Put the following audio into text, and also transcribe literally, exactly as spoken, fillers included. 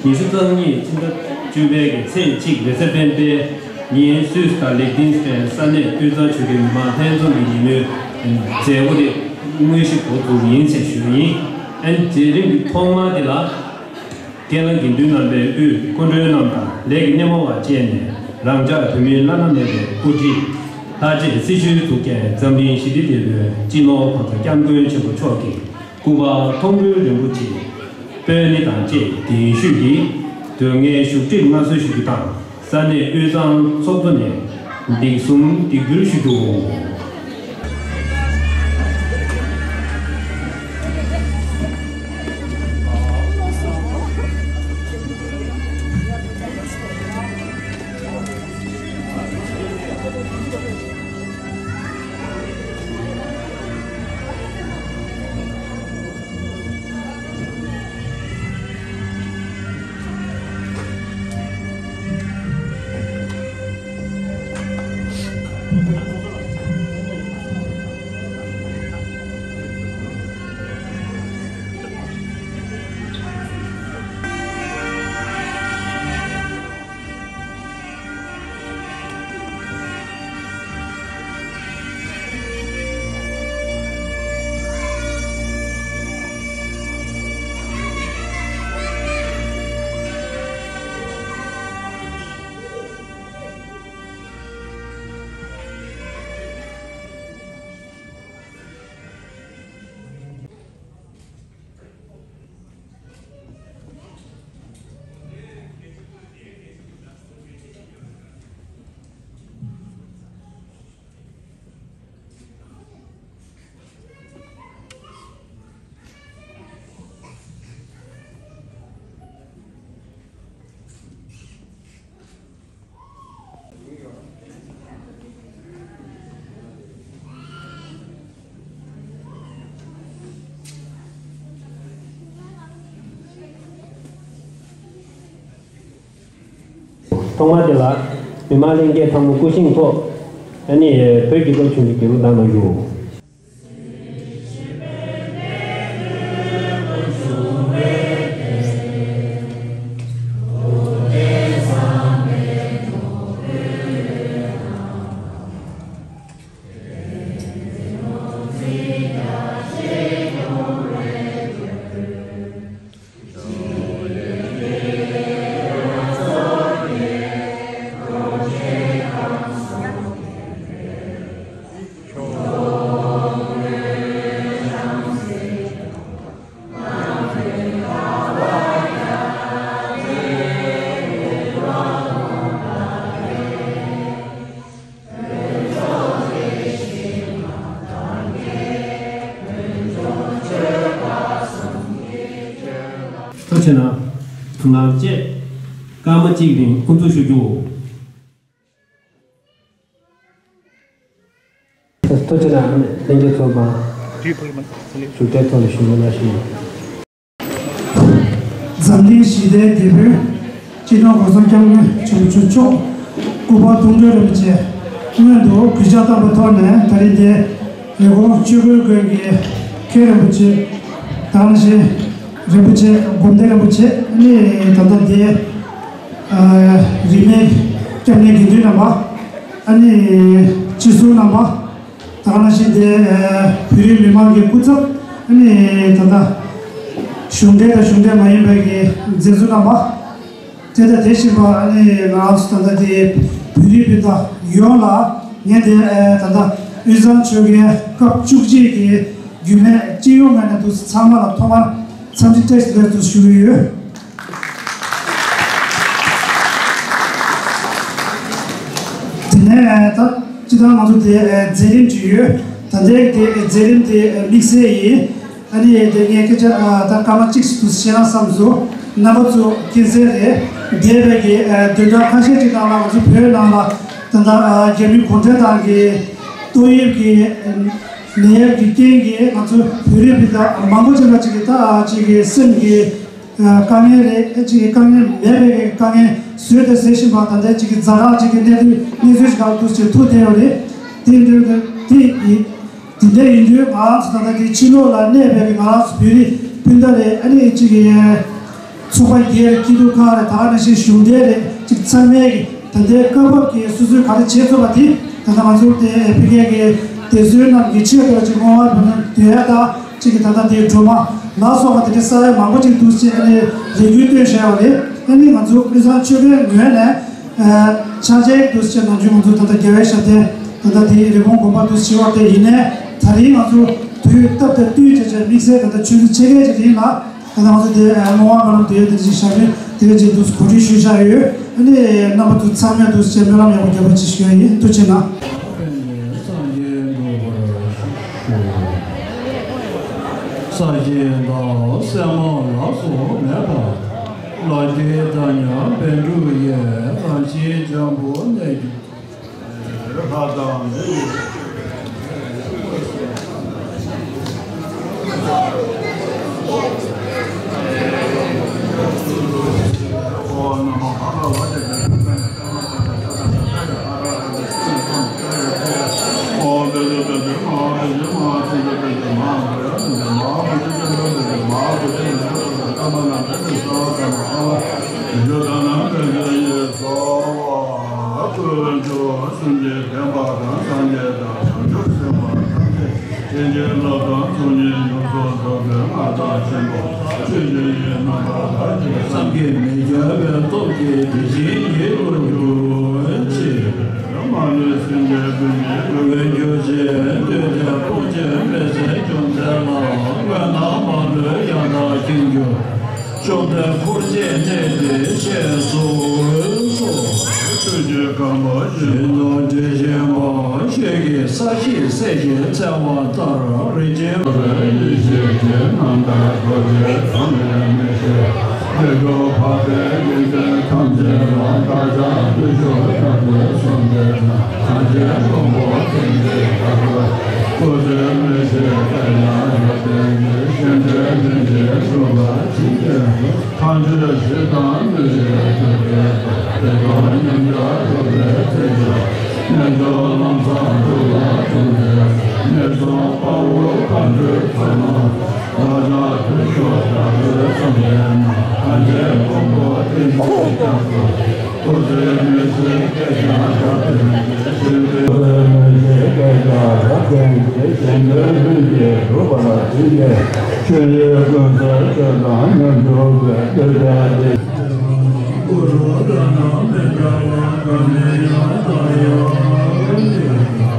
ཉི་ཤུ་རྩ་གཉིས་ཕྱི་ཟླ་བཅུ་པའི་གི་ཚེས་གཅིག་རེས་གཟའ་སྤེན་པའི་ཉིན་སུད་སི་དང་ལིག་ཏེན་སི་ཊེན་ས་གནས་དབུས་གཙང་ཆོལ་ཁའི་མི་མང་ལྷན་འཛོམས་ཀྱི་ཉིན་མོའི་མཛད་སྒོ་དེ་དངོས་གཞི་འགོ་འཛུགས་ཡིན་ཞེས་ཞུ་ཡིན། ཨན་མཛད་རིམ་གྱི་ཐོག་མ་དེ་ལ། མཁན་བླ་དགེ་འདུན་རྣམ་པས་དབུས་སྐུ་མགྲོན་རྣམས་དང་ལས་ཀྱི་སྣེ་མོ་བ་བཅས་ནས་རང་ཅག་བོད་མིའི་བླ་ན་མེད་པའི་སྐུ་བགྲེས་ལྷ་རྗེ་སྲི་ཞུའི་གཙུག་རྒྱན་འཛམ་གླིང་ཞི་བདེ་དེད་དཔོན་སྤྱི་ནོར་༸གོང་ས་༸སྐྱབས་མགོན་ཆེན་པོ་མཆོག་གི་སྐུ་པར་མཐོང་གྲོལ་རིན་པོ་ཆེ་སྤོས་སྣེ་དང་བཅས་གདན་ཞུས་ཀྱིས་དོན་ལྔའི་བཞུགས་ཁྲིར་མངའ་གསོལ་ཞུ་རྒྱུ་དང་། ས་གནས་དབུས་གཙང་ཚོགས་གཙོ་ནས་འདེགས་གསུམ་འདེགས་སྐྱོར་ཞུ་རྒྱུ། ཐོག་མ་དེ་ལ་མི་མང་ལྷན་རྒྱས་ཚང་མ་སྐུ་བཞེངས་ཐོག་ཨ་ནི་བོད་རྒྱལ་ཁབ་ཆུང་བའི་རྒྱལ་གླུ་གདངས་གནང་རྒྱུ། ཐུགས་རྗེ་གནང་། ང་བཅས་སྐར་མ་གཅིག་རིང་དབུ་འཛུགས་ཞུ་རྒྱུ། ཐུགས་རྗེ་གནང་། ལྷན་རྒྱས་ཚོགས་པ་ཞུ་གཏན་ཐོག་ནས་ཞུ་མི་གནང་ཞུ། འཛམ་གླིང་ཞི་བདེའི་དེད་དཔོན་སྤྱི་ནོར་༸གོང་ས་༸སྐྱབས་མགོན་ཆེན་པོ་མཆོག་སྐུ་པར་མཐོང་གྲོལ་རིན་པོ་ཆེ་སྔོན་དུ་གུས་ཕྱག་བཏབ་པའི་ཐོག་ནས། ད་རེས་འདིར་རི་ཀོན་ཆོས་འཁོར་དགོན་གྱི་མཁན་རིན་པོ་ཆེ་དང་ནང་བཞིན་རིན་པོ་ཆེ་སྒོམ་བཟླས་རིན་པོ་ཆེ་ནས་ད་ལྟ་འདིར་རིས་མེད་སྐྱབས་གནས་དགེ་འདུན་རྣམ་པ། ཨ་ནི་སྤྱི་ཟུར་རྣམ་པ། ད་ག་ནང་བཞིན་དེ་བོད་རིགས་མི་མང་གི་སྐུ་ཚབ། ཨ་ནི་ད་ལྟ་གཞུང་འབྲེལ་དང་གཞུང་འབྲེལ་མ་ཡིན་པའི་གི་མཛད་གཙོ་རྣམ་པ། དེ་དང་དེ་བཞིན་པ་ཨ་ནི་ང་རང་ཚོ་ད་ལྟ་དེ་བོད་རིགས་སྤུན་ཟླ་ཡོངས་ལ་ངས་དེ་ད་ལྟ་དབུས་གཙང་ཆོལ་ཁའི་སྐབས་བཅུ་གཅིག་གི་རྒྱུད་སྨད་སྤྱི་ཡོངས་ངོས་ནས་དུ་ཚང་མ་ལ་ཐོག་མར་འཚམས་འདྲི་བཀྲ་ཤིས་བདེ་ལེགས་དུ་ཞུ་གི་ཡོད། དེ་ནས་ད་སྤྱིར་བཏང་ང་ཚོ་དེ་མཛད་རིམ་ཅིག་ཡོད། ད་ལྟའི་དེ་མཛད་རིམ་དེ་དམིགས་བསལ་ཡིན། ཨ་ནི་དེ་ངས་སྐད་ཆ་ད་སྐར་མ་གཅིག་ཙམ་དུ་བཤད་ན་བསམ་སོང་། རྣམ་པ་ཚོ་མཁྱེན་གསལ་རེད། འདས་པའི་གི་བདུན་ཕྲག་ཁ་ཤས་ཅིག་ནང་ལ་ང་ཚོ་བོད་ནང་ལ་ད་ལྟ་རྒྱ་མི་གུང་ཁྲན་ཏང་གི་ཏོག་དབྱིབས་ཀྱི་ནད་ཡམས་ཀྱི་རྐྱེན་གྱིས་ང་ཚོ་བོད་རིགས་སྤུན་ཟླ་མང་པོ་ཅིག་ལ་ཅིག་གི་ད་ཅིག་གི་སེམས་ཀྱི་དཀའ་ངལ་རེད། ཨེ་ཅིག་དཀའ་ངལ་མེད་པའི་དཀའ་ངལ་བཟོས་ཏེ་ཟེར་བཞིན་པ་ད་ལྟའི་ཅིག་གི་ཛ་དྲག་ཅིག་གི་གནད་དོན་གནས་ཚུལ་ཞིག་ག་ལ་འདུག་ཅེས་ཐུག་བསྡད་ཡོད་རེད། དེ་འདྲ་དེ་ཡིན་དེ་འདྲ་ཡིན་དུས་ང་རང་ཚོ་ད་ལྟ་དེ་ཕྱི་ལོགས་ལ་གནས་པའི་ང་རང་ཚོ་བོད་རིགས་སྤུན་ཟླ་རེད། ཨ་ནི་ཅིག་གི་ ཚོགས་པ་སྒེར་སྐྱིད་སྡུག་ཁག་རེད། ད་ག་ནང་བཞིན་གཞུང་འབྲེལ་རེད། ཅིག་ཚང་མས་ཀྱི་ད་ལྟའི་སྐབས་བབ་ཀྱི་སོ་སོའི་ག་རེ་བྱེད་ཐུབ་པ་དེ་ད་ལྟ་ང་ཚོ་དེ་ཕ་གིའི་གི་སྡེ་ཚན་རྣམས་ཀྱི་ཆེད་དུ་ཅིག་བསྔོ་བ་འབུལ་ན་འདོད་ཡ་དང་། ཅིག་གི་ད་ལྟ་དེའི་སྒྲོལ་མ་ལ་སོགས་པ་དེ་འདྲའི་ས་ཡ་མང་པོ་ཅིག་འདུག་ཅེས་ཨ་ནི་ལས་འགུལ་བཏོན་བཞག་པ་རེད། ཨ་ནི་ང་ཚོ་དབུས་གཙང་ཆོལ་ཁའི་ངོས་ནས་ཕྱག་འཆལ་འདུག་ཅེས་ནམ་རྒྱུན་ང་ཚོ་ད་ལྟ་རྒྱལ་བའི་ཞབས་བརྟན་ད་ལྟ་དེའི་རི་བོང་དགོན་པ་འདུག་ཅེས་བ་དེ་ཡིན་ནའི་ད་རིང་ང་ཚོ་དུས་སྟབས་དང་བསྟུན་བྱས་བྱས་དམིགས་བསལ་ད་ལྟ་ཆོས་ཚུལ་ཆེད་མཁས་ཅིག་ཡིན་ལ། ད་ལྟ་ང་ཚོ་དེ་བསྔོ་བ་སྨོན་ལམ་དེ་དེ་འདྲ་ཞིག་བཞག་ནས་དེ་འདྲ་ཅིག་འདུག་གོ་སྒྲིག་ཞུས་བཞག་ཡོད། ཨ་ནི་རྣམ་པ་ཚོ་ཚང་མས་འདུག་ཅེས་སྨོན་ལམ་ཡག་པོ་རྒྱབ་པ་ཅིག་ཞུ་ཡ་ཡིན། ཐུགས་རྗེ་གནང་། སངས་རྒྱས་འགོད་པར་ཞུ། ས་གཞི་དང་སྲན་མ་ལ་སོགས་མེད་པ། ལ་རྒྱའི་བདག་ཉིད་པཎ་གྲུབ་ཡི། རང་བཞིན་འཇམ་པོ་གནས་ཀྱི། ལྷ་དང་མི་ཡི། ཀུན་སྤྱོད་སེམས་ཅན་བདེན་པ་དང་སངས་རྒྱས་དང་བྱང་ཆུབ་སེམས་དཔའ་ཐམས་ཅད་བསྟན་བཅོས་བསླབ་དང་ཚུལ་གཉིས་ཡོངས་སུ་རྫོགས་པའི་སྔགས་དང་ཆེན་པོ་ཆོས་ཀྱི་ཡི་རྣམ་པར་དག་ཅིང་བསམ་གྱིས་མི་ཁྱབ་པའི་སྟོབས་ཀྱིས་དེ་བཞིན་ཉིད་དུ་གྱུར་ཅིག། མ་ལུས་སེམས་ཅན་ཀུན་གྱི་ཀུན་གྱུར་ཅན། བདུད་བཞི་དཔུང་བཅས་མི་ཟད་ཅུང་ཟད་ལ། སྔོན་དང་མ་ལུས་ཡང་དག་མཁྱེན་གྱུར། བཅོམ་ལྡན་འཁོར་བཅས་གནས་འདིར་གཤེགས་སུ་གསོལ། ཆོས་ཀྱི་སྒམ་པོ་བཞི་རྡོ་རྗེ་ཆེན་པོ་ཆོས་ཀྱི་ས་གཞི་སྲད་ཞིང་འཚེར་བ་ལྟར་རིན་ཆེན་ཡེ་ཤེས་ཀྱི་རྣམ་ཐར་རྡོ་རྗེ་ཐོགས་མེད་མི་ཤིགས་ལས་སྐྱོབ་འཕགས་པའི་ཡོན་ཏན་ཐམས་ཅད་ལ། བདག་ཅག་བརྟུལ་ཞུགས་ལྟ་བུའི་བསམ་པས་ན། གང་ཕྱིར་མགོན་པོ་ཐུགས་རྗེའི་བདག་པོས། སྐུ་ཚེ་མི་ཤིགས་དཔལ་ལ་རབ་བརྟན་གྱིས། གཞན་དོན་ལྷུན་གྱིས་གྲུབ་པར་བྱིན་གྱིས་རློབས། མཁའ་འགྲོའི་གཞིས་དང་མི་ཡི་ཐུགས་ཀའི་བདག་ཏུ། བདེ་སྟོང་ཉིད་ཀྱང་གྲུབ་པའི་ཚེ་འདིར། རྣལ་འབྱོར་ལམ་བཟང་འགྲོ་བ་ཀུན་གྱི་ངེས་སོང་དཔའ་བོ་མཁའ་འགྲོའི་ཚོགས་རྣམས། བདག་ཅག་བརྟུལ་ཞུགས་ལྟ་བུའི་བསམ་པས་ན། གང་ཕྱིར་མགོན་པོ་ཐུགས་རྗེའི་བདག་པོས། སྐུ་ཚེ་མི་ཤིགས་བསྐལ་བརྒྱར་རབ་བརྟན་གྱིས། གཞན་དོན་སྐུ་ཚེ་མི་ཤིགས་བསྐལ་བརྒྱར་རབ་བརྟན་གྱིས། གཞན་དོན་ལྷུན་གྱིས་གྲུབ་པར་བྱིན་གྱིས། ཆོས་ཉིད་ཀུན་གསལ་སྤྱོད་དང་ཉམས་སུ་ལྡན་ཏེ། གུ་རུ་ལྷ་རྣམས་མི་འབྲལ་བར། གང་ནས་ཡང་བདག་ཡོད་པའི།